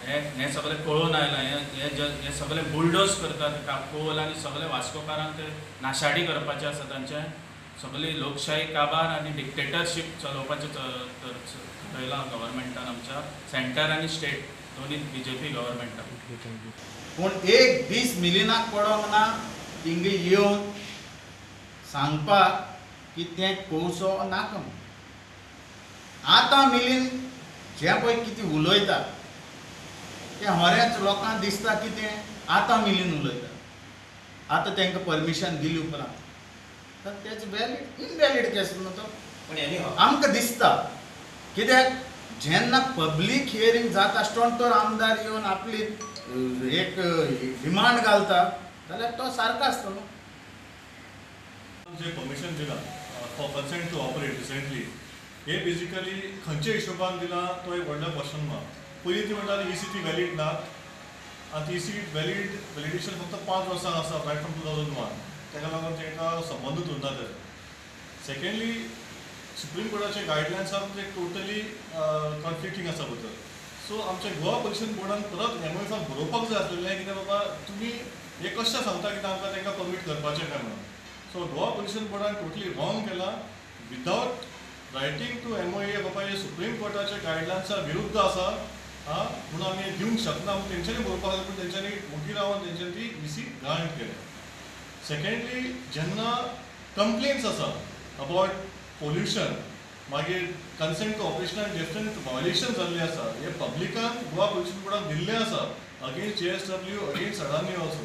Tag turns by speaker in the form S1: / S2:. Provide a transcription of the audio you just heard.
S1: हें सगळें पळोवन आयलां. हें सगळें बुलडोज करतात कोल आनी सगळे वास्कोकारांक ते नाशाडी करपाचें आसा. तांचें सगळी लोकशाही काबार आनी डिक्टेटरशीप चलोवपाचें थरयलां गव्हर्मेंटान आमच्या सेंटर आनी स्टेट दोनूय बीजेपी गव्हर्मेंटान.
S2: पूण एक दीस मिलिनाक पडोंक ना थिंगा येवन सांगपाक की तें कोळसो नाका म्हूण. आतां मिलीन जें पळय कितें उलयता तें बरेंच लोकांक दिसता कितें आतां मिलीन उलयता. आतां तांकां परमिशन दिली उपरांत तर तेच वॅलीड इनवॅलीड केस न्हू तो. आमकां दिसता कित्याक जेन्ना पब्लीक हियरींग जाता आसतना तर आमदार येवन आपली एक डिमांड घालता जाल्यार तो सारको आसता न्हू.
S3: जे परमिशन दिलां for consent to operate recently हे बेजिकली खंयच्या हिशोबान दिलां तो एक व्हडलो क्वेश्चन मार्क. पयलीं ती म्हणटाली ECT valid ना, आनी ती ECT valid validation फक्त 5 वर्सां आसा रायट फ्रॉम 2001, ताका लागून तांकां संबंदूच उरना तेजो. सेकेंडली सुप्रीम कोर्टाचे गायडलायन्स आसा ते टोटली कॉन्फ्लिक्टींग आसा भितर. सो आमच्या गोवा पोल्युशन बोर्डान परत MOF बरोवपाक जाय आसलेलें कितें बाबा तुमी हें कशें सांगता कितें आमकां तांकां परमीट करपाचें काय म्हणून. सो गोवा पोल्युशन बोर्डान टोटली रॉंग केलां विदावट रायटींग टू MOA बाबा हे सुप्रीम कोर्टाच्या गायडलायन्सा विरुद्ध आसा आं म्हणून आमी दिवंक शकना म्हणून तेंच्यांनी बरोवपाक जाय, पूण तेंच्यांनी वोगी रावन तेंच्यांनी ती EC grant केल्या. सेकेंडली जेन्ना कंप्लेन्स आसा अबावट पोल्युशन मागीर कन्सेंट टू ऑपरेशनान डिफरंट व्हायोलेशन जाल्लें आसा हे पब्लिकान गोवा पोल्युशन बोर्डान दिल्लें आसा against JSW against Adani also.